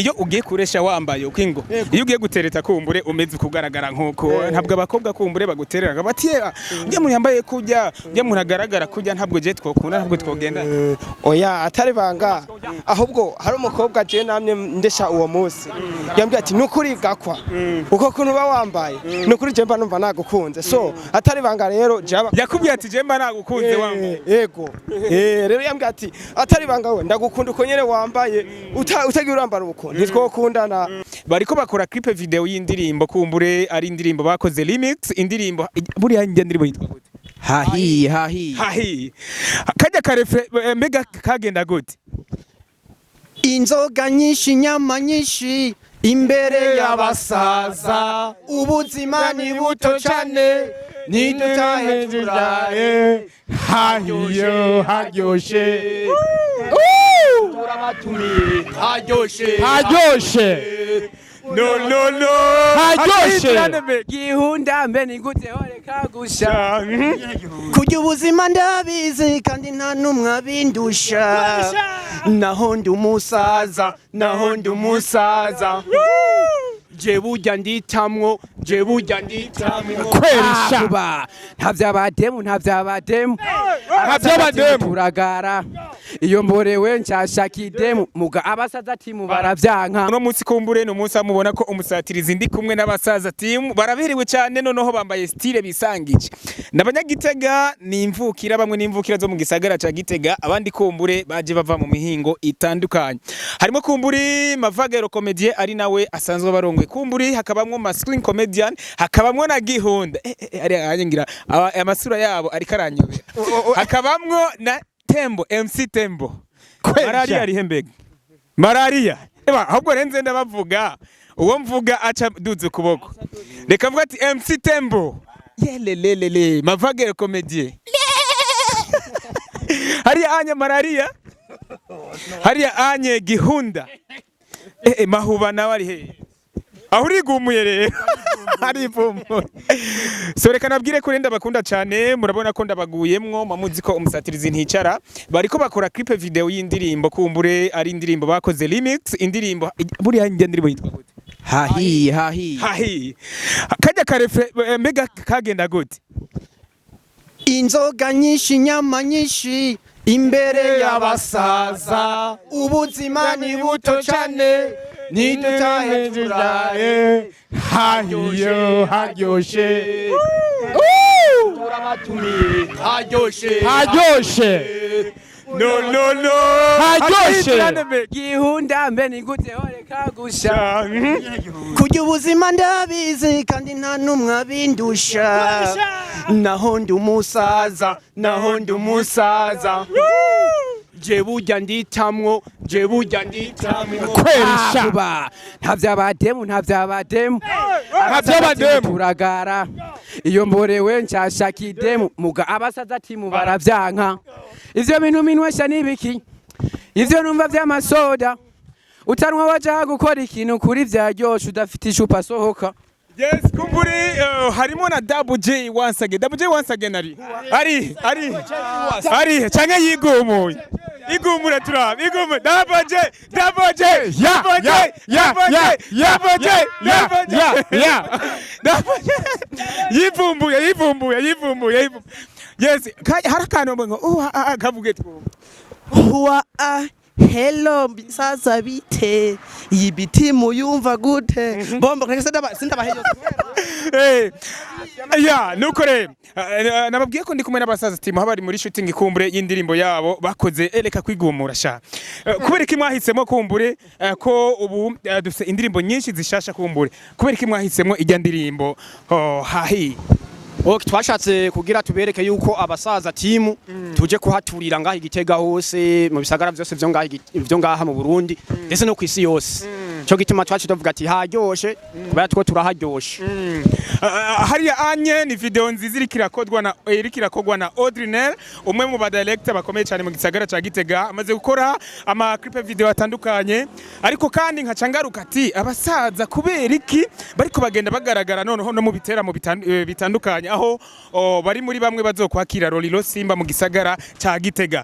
Iyo ugiye kuresha wambaye ukingo, iyo ugiye gutereta, kumbure umeze kugaragara nkuko, ntabwo abakobwa kumbure baguterera bati: "Ujya muntu yambaye kujya, ujya muntu agaragara kujya, ntabwo je twokunda, ntabwo twogenda." Oya, atari banga, ahubwo hari umukobwa je namye ndesha uwo munsi yambwiye ati: "Nukuri gakwa uko kuntu uba wambaye, nukuri je mba numva nagukunze." So atari banga rero jaba Yakubwiye ati: "Je mba nagukunze wambaye." Yego. Rero yambwiye ati: "Atari banga, we ndagukunda uko nyene wambaye, utagiye urambara uko ntitwokundana." Bariko bakora clip video y'indirimbo, kumbure ari indirimbo bakoze remix. Indirimbo buriya njye, indirimbo yitwa gute? Hahi hahi. Hahi. Kajya karefe mbega kagenda gute? Inzoga nyinshi, inyama nyinshi imbere y'abasaza, ubuzima ni buto cane, nidutahe turaye. Hahiyo haryoshe. Turabatumiye, haryoshe. Haryoshe. No, no, no. Haryoshe. Gihunda mbe ni gute horeka gusha kurya ubuzima? Ndabizi kandi nta n'umwe abindusha, naho ndi umusaza, naho ndi umusaza, je burya nditamwo, je burya nditamwo. Kwerisha. Kuba nta vy'abademu, nta vy'abademu. Nta vy'abademu. Turagara iyo mborewe nshashaka idemu, muga abasaza timu baravyanka. Uno munsi kumbure ni umunsi mubona ko umusatirizi ndi kumwe n'abasaza team, baraberewe cyane, noneho bambaye style bisangije. N'abanyagitega, ni imvukira, bamwe n'imvukira zo mu gisagara ca Gitega, abandi kumbure baje bava mu mihingo itandukanye. Harimo kumburi Mavagero comedien, ari nawe asanzwe barongoye, kumburi hakabamwo Masculine comedian, hakabamwo na Gihunda. Ari ahangira amasura yabo ariko aranyobera. Hakabamwo na Tembo, MC Tembo. Malaria ari hembega malaria. Eba ahubwo renze ndabavuga, uwo mvuga aca duze ukuboko. Reka mvuga ati MC Tembo, yelelelele, Mavagere comedien, hariya anya malaria, hariya anye Gihunda, Mahuba nawe ari he? Aho urigumuye rero arivumuye. So reka nabwire ko renda bakunda cyane. Murabona ko ndabaguyemwo, mamuzi ko umusatirizi nticara. Bariko bakora clip video y'indirimbo, kumbure ari indirimbo bakoze remix. Indirimbo buriya njye, indirimbo yitwa gute? Hahi hahi. Hahi. Kajya karefe mbega kagenda gute? Inzoga nyinshi, inyama nyinshi imbere y'abasaza, ubuzima ni buto cane, nidutahe turaye. Hahiyo haryoshe. Turabatumiye, haryoshe. Haryoshe. No, no, no. Haryoshe. Gihunda mbe ni gute horeka gusha kurya ubuzima? Ndabizi kandi nta n'umwe abindusha, naho ndi umusaza, naho ndi umusaza, je burya nditamwo, je burya nditamwo. Kwerisha. Kuba nta vy'abademu, nta vy'abademu. Nta vy'abademu. Turagara iyo mborewe nshashaka idemu, muga abasaza timu baravyanka. Ivyo bintu minwesha nibiki? Ivyo numva vy'amasoda utanwa, waja gukora ikintu kuri vyaryoshe, udafite icupa sohoka. Yes, kumburi harimo na Double J once again. Double J once again ari canke yigumuye. Igumura turaba. Igumura. Double J, Double J, Ya, Double J, ya, ya, Double J, ya, ya, Double J, ya, Double J. ya, ya. Double J. Yivumbuye, yivumbuye, yivumbuye, yivumbuye. Yes, hari akantu ngo oh ah, ah, kavuge twumve. Wa ah, hello sasa, bite? Iyi biti muyumva gute? Bombo sindabaheyo. Ya nuko rero nababwiye ko ndi kumwe n'abasaza team, bari muri shooting kumbure y'indirimbo yabo bakoze reka kwigumura sha. Kubera iki mwahisemo kumbure ko ubu dufite indirimbo nyinshi zishasha, kumbure kubera iki mwahisemo ijya ndirimbo, oh, hahi? Ok, twashatse kugira tubereke yuko abasaza timu tuje kuhaturira ngaha Igitega hose, mu bisagara vyose vyo ngaha vyo ngaha mu Burundi, ndetse no kwisi yose. Cyo gituma twacu tuvuga ati haryoshe, kubera two turaharyoshe. Hariya anye ni video nziza iriko irakorwa na Audrey, umwe mu ba director bakomeye cyane mu gisagara ca Gitega, amaze gukora ama clip video atandukanye. Ariko kandi nkaca ngaruka ati abasaza kubera iki bariko bagenda bagaragara noneho no mu biteramo bitandukanye, aho bari muri bamwe bazokwakira Lolilo Simba mu gisagara ca Gitega?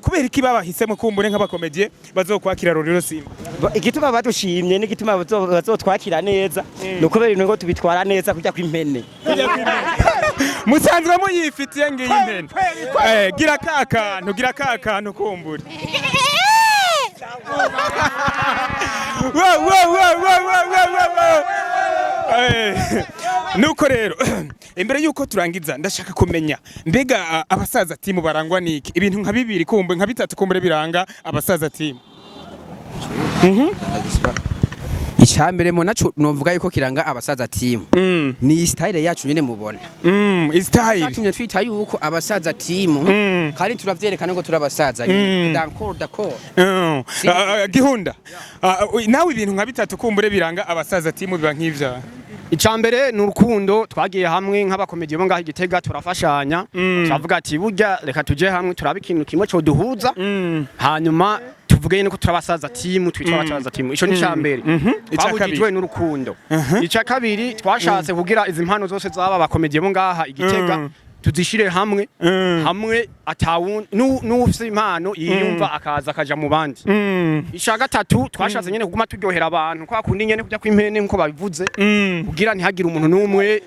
Kubera iki babahisemo kumbure nk'abakomedie bazokwakira Lolilo Simba? Igituma badushimye n'igituma bazotwakira neza ni ukubera ibintu ngo tubitwara neza kujya kw'impene. Musanzwe muyifitiye ngiyi impene. Gira ka kantu, gira ka kantu kumbure. Wo, wo, wo, wo, wo, wo, wo, wo. Nuko rero, imbere yuko turangiza, ndashaka kumenya mbega abasaza team barangwa niki? Ibintu nka bibiri kumbe, nka bitatu kumbure biranga abasaza team. Icyambere mu naco novuga yuko kiranga abasaza team ni style yacu nyene mubona. Style. Cyatumye twita yuko abasaza team, kandi turavyerekana ko turi abasaza nyene. D'accord, d'accord. Gihunda, nawe ibintu nka bitatu kumbure biranga abasaza team biba nk'ivya? Icambere ni urukundo. Twagiye hamwe nk'abakomediye bo ngaho i Gitega, turafashanya, turavuga ati burya reka tuje hamwe turabe ikintu kimwe coduhuza, hanyuma tuvuge nyene ko turabasaza team, twitwa abasaza team. Ico ni icambere. Ica Twahujijwe n'urukundo. Ica kabiri, twashatse kugira izi mpano zose z'aba bakomediye bo ngaha i Gitega tuzishire hamwe, hamwe atawundi n'ufise impano yiyumva akaza akaja mu bandi. Ica gatatu, twashatse nyene kuguma turyohera abantu kwa kundi nyene kujya kw'impene nkuko babivuze, kugira ntihagire umuntu n'umwe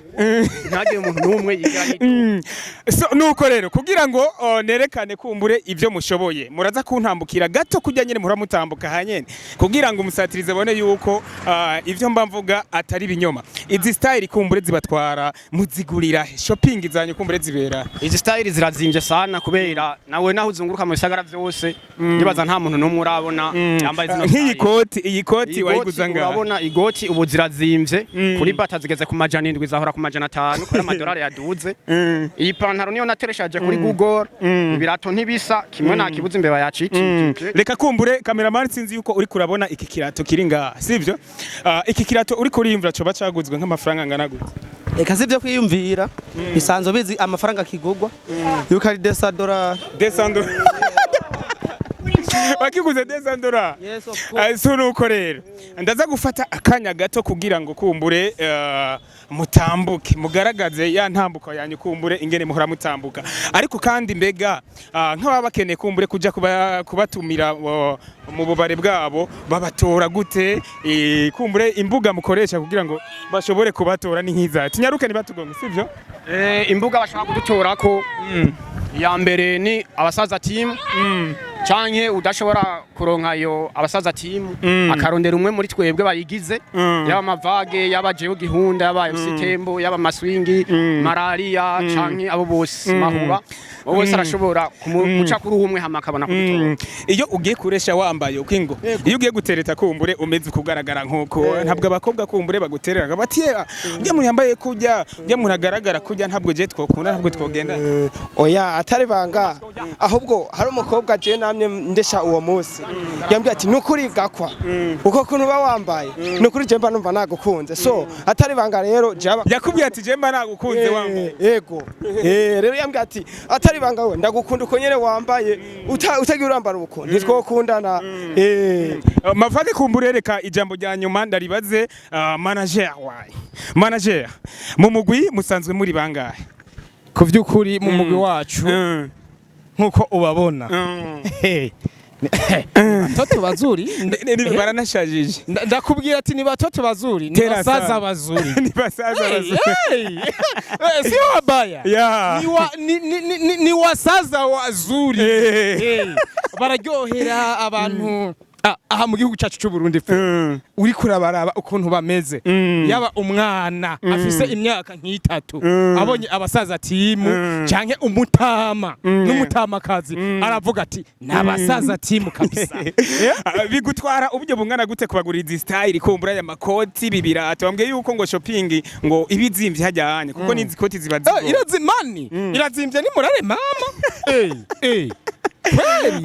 yigira yidoga. So, nuko rero kugira ngo nerekane kumbure ivyo mushoboye, muraza kuntambukira gato kujya nyene muramutambuka hanyene, kugira ngo umusatirize abone yuko ivyo mba mvuga atari binyoma. Izi style kumbure zibatwara, muzigurira he? Shopping zanyu kumbure zibera he? Izi style zirazimvye sana, kubera nawe naho uzunguruka mu bisagara vyose, ndibaza nta muntu n'umwe urabona yambaye zino Nk'iyi style. koti, iyi koti Igoti, wayiguza ngaha? Urabona igoti ubu zirazimvye, kuri Bata zigeze ku 700, zahora ku 500 kubera amadolari yaduze. Iyi pantaro niyo natereshaje kuri Google. Ibirato ntibisa kimwe, nta kibuze, imbeba yacikije. Reka kumbure cameraman, sinzi yuko uri kurabona iki kirato kiri ngaha, sivyo? Iki kirato uri kuriyumvira coba caguzwe nk'amafaranga angana gute? Eka si byo kwiyumvira, bisanzwe bizi amafaranga kigurwa yuko ari 200 dollars. 200, wakiguze 200 dollars? Yes, of course. So nuko rero ndaza gufata akanya gato kugira ngo kumbure mutambuke, mugaragaze ya ntambuko yanyu kumbure ingene muhora mutambuka. Ariko kandi mbega nk'ababa bakeneye kumbure kuja kubatumira mu bubare bwabo babatora gute? Kumbure imbuga mukoresha kugira ngo bashobore kubatora ni nk'iza? Tinyaruke ntibatugonge, sivyo? Imbuga bashobora kudutorako, iya mbere ni abasaza team, canke udashobora kuronka iyo abasaza team akarondera umwe muri twebwe bayigize, yaba Mavage, yaba jewe Gihunda, yaba MC Tembo, yaba Maswingi, Malaria, canke abo bose, Mahuba, abo bose arashobora guca kuri umwe hama akabona kudutora. Iyo ugiye kuresha wambaye ukingo, iyo ugiye gutereta kumbure umeze kugaragara nkuko, ntabwo abakobwa kumbure baguterera bati: "Ujya muntu yambaye kujya, ujya muntu agaragara kujya, ntabwo je twokunda, ntabwo twogenda"? Oya, atari banga, ahubwo hari umukobwa je namye ndesha uwo munsi yambwiye ati nukuri gakwa uko kuntu uba wambaye nukuri je mba numva nagukunze. So atari banga rero jaba Yakubwiye ati je mba nagukunze wambaye? Yego. Rero yambwiye ati atari banga we, ndagukunda uko nyene wambaye, utagiye urambara uko ntitwokundana. Mavage, kumbure reka ijambo rya nyuma ndaribaze manager wawe. Manager, mu mugwi musanzwe muri bangahe? Ku by'ukuri mu mugwi wacu, nk'uko ubabona, batoto bazuri. Baranashajije. Ndakubwira ati ni batoto bazuri, ni Tera basaza sana. bazuri. Ni basaza bazuri. Hey! Sio wabaya. Ni wasaza wazuri. Hey, bararyohera abantu. Aha mu gihugu cyacu cy'u Burundi fe, uriko urabaraba ukuntu bameze, yaba umwana afise imyaka nk'itatu abonye abasaza team, canke umutama n'umutamakazi, aravuga ati ni abasaza team kabisa. Bigutwara uburyo bungana gute kubagurira izi style, kumbura aya makoti, ibi birato? Bambwiye yuko ngo shopping ngo ibizimvye hajyanye, kuko n'izi koti ziba zigoye. Irazimani, irazimvye, ni murare mama.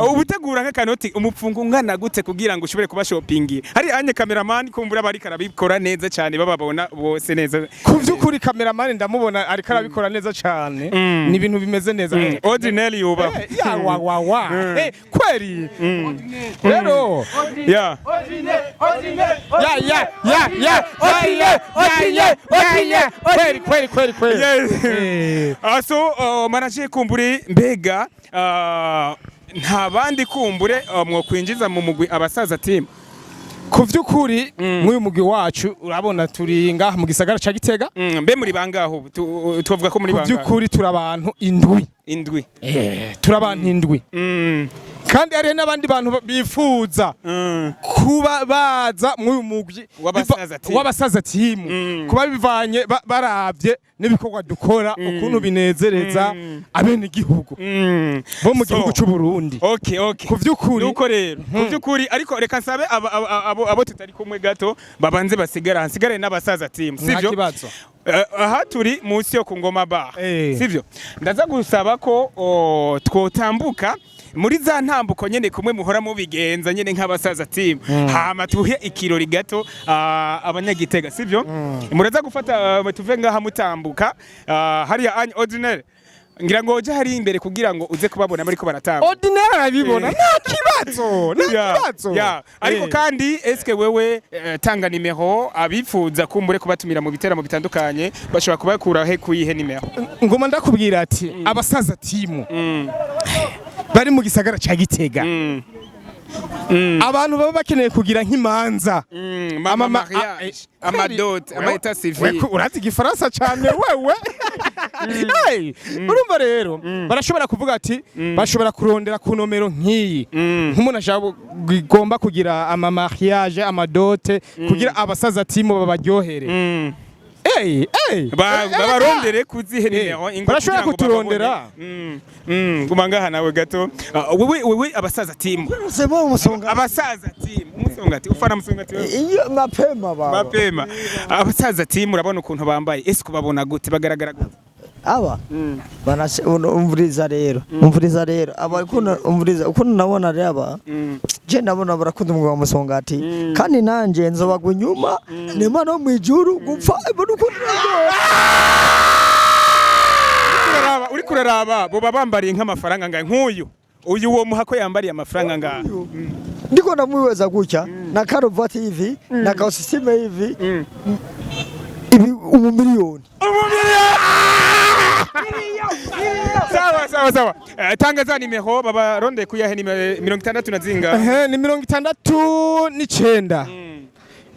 Ubutegura nk'akanoti umupfungo ungana gute kugira ngo ushobore kuba shopping? Hari anye cameraman kumbura bari karabikora neza cyane, bababona bose neza. Ku vy'ukuri cameraman ndamubona ariko arabikora neza cane, ni ibintu bimeze neza. Ordinaire yuba. Ya wa wa wa. Kweli rero. Ya. Ya ya ya ya ya ya ya ya ya, kweli kweli kweli kweli. Yes. So manager, kumbure mbega nta bandi kumbure mwokwinjiza mu mugwi abasaza team? Ku vy'ukuri mw'uyu mugwi wacu, urabona turi ngaha mu gisagara ca Gitega. Mbe muri bangaho ubu? Tuvuga ko muri Ku bangaho? vy'ukuri turi abantu 7. 7. Turi abantu 7, kandi hariho n'abandi bantu bifuza kuba baza mw'uyu mugwi W'abasaza team. W'abasaza team, kuba bivanye baravye n'ibikorwa dukora ukuntu binezereza abenegihugu bo mu gihugu c'u Burundi. Okay. Ku vy'ukuri. Nuko rero, ku vy'ukuri, ariko reka nsabe abo tutari kumwe gato babanze basigara, hasigare n'abasaza team. Nta Sivyo? kibazo. Aha turi munsi yo ku Ngoma Bar. Sivyo? Ndaza gusaba ko twotambuka muri za ntambuko nyene kumwe muhora mubigenza nyene nk'abasaza team, hama tuhe ikirori gato abanyagitega, sivyo? Muraza gufata tuve ngaha mutambuka hariya anye ordinaire, ngira ngo uje hari imbere kugira ngo uze kubabona bariko baratambuka. Ordinaire arabibona, nta kibazo, nta kibazo. Ya. Ariko kandi eske wewe tanga nimero, abifuza kumbure kubatumira mu biteramo bitandukanye bashobora kubakura he, kuyihe nimero? Ngoma ndakubwira ati abasaza team bari mu gisagara ca Gitega, abantu baba bakeneye kugira nk'imanza, mama mariage, amadot, ama état civil. Urazi igifaransa cyane wewe. Hey, urumva rero barashobora kuvuga ati bashobora kurondera ku nomero nk'iyi, nk'umuntu ashaka igomba kugira ama mariage, amadote, kugira abasaza team babaryohere. Hey, hey. Babarondere kuzihe nimero ingo Barashobora kugira ngo kuturondera. bababone. Guma ngaha nawe gato. Wewe abasaza team. Sema umusonga. Abasaza team, umusongati, ufana musongati wewe? Iyo mapema baba. Mapema. Abasaza team, urabona ukuntu bambaye, ese kubabona gute, bagaragara gute? Aba banashe, umvuriza rero, umvuriza rero, aba ukuntu, umvuriza ukuntu nabona rero aba, je ndabona barakunda umugabo wa musongati, kandi nanje nzobagwa inyuma nema no mwijuru gupfa mbona ukuntu Uraraba, uriko uraraba boba bambariye nk'amafaranga ngahe? Nk'uyu uyu uwo muha ko yambariye amafaranga ngahe? Ndiko ndamwiweza gutya na karuvati hivi na kausisime hivi ibi umumiliyoni. Sawa sawa sawa. Tanga za nimero babarondeye kuyahe nimero, 60 na zinga? Ehe, ni 69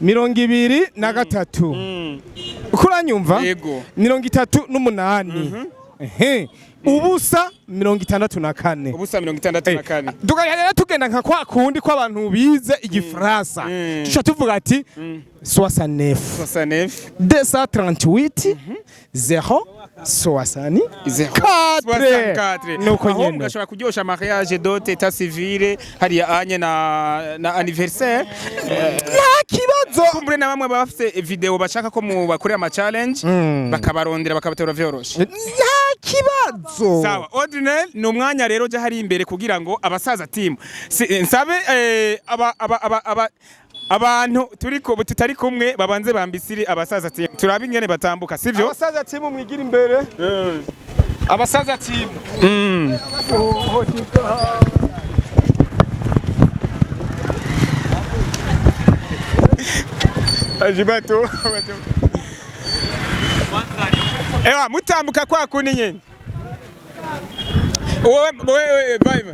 23, uko uranyumva? Yego. 38, ehe, 0 64. 0 64. Tugaherera tugenda nka kwa kundi kw'abantu bize igifaransa, tuca tuvuga ati 69 69 238 0 64. 64. Nuko Aho nyene. mugashobora kuryosha mariage, dot, état civil hariya anye na anniversaire. Nta kibazo. Kumbure na bamwe baba bafite video bashaka ko mubakorera ama challenge, bakabarondera bakabatora vyoroshe. Nta kibazo. Sawa, ordinaire, ni umwanya rero ujya hari imbere kugira ngo abasaza team nsabe aba abantu turi ko tutari kumwe babanze bambisiri abasaza team, turabe ingene batambuka, sivyo? Abasaza team, mwigira imbere, abasaza team. Ajibato. Ewa mutambuka kwa kundi nyene. Wewe wewe bye.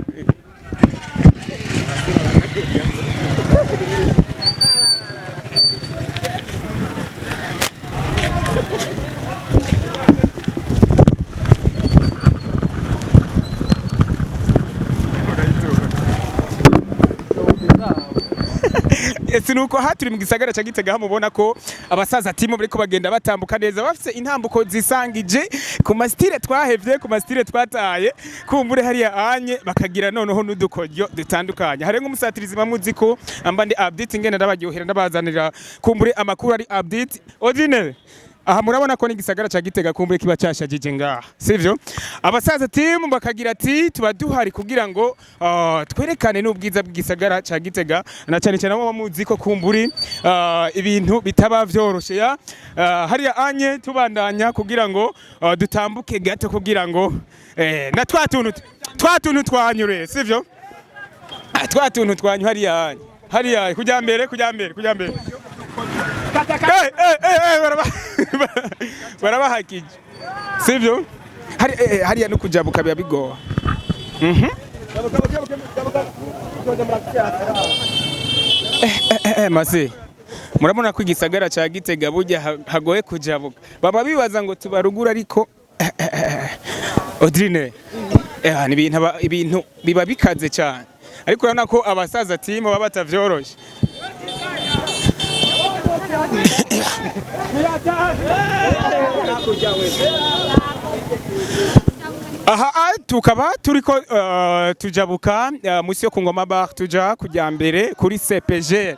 Sinuko haturi mu gisagara ca Gitega, mubona ko abasaza team bariko bagenda batambuka neza, bafise intambuko zisangije ku ma style twahevye, ku ma style twataye kumbure hariya anye, bakagira noneho n'udukoryo dutandukanye. Hari nk'umusatirizi bamuzi ko amba ndi update, ngenda ndabaryohera, ndabazanira kumbure amakuru ari update. Ordinaire, Aha murabona ko n'igisagara ca Gitega kumbure kiba cashajije ngaha, sivyo? Abasaza team bakagira ati tuba duhari kugira ngo twerekane n'ubwiza bw'igisagara ca Gitega, na cyane cyane abo muzi ko kumburi ibintu bitaba vyoroshe ya hariya anye tubandanya kugira ngo dutambuke gato kugira ngo na twa tuntu twanyure, sivyo? Ah, twa tuntu twanyu hariya anye hariya kujya mbere, kujya mbere, kujya mbere. Barabahakije, sivyo? Hari hariya no kujabuka biba bigoha. Mase murabona ko igisagara ca Gitega burya hagoye kujabuka, baba bibaza ngo tubarugura, ariko Odrine, ni ibintu ibintu biba bikaze cyane, ariko urabona ko abasaza team baba batavyoroshe. Aha tukaba turiko tujabuka musi yo ku Ngoma Bar, tuja kujya mbere kuri CPG.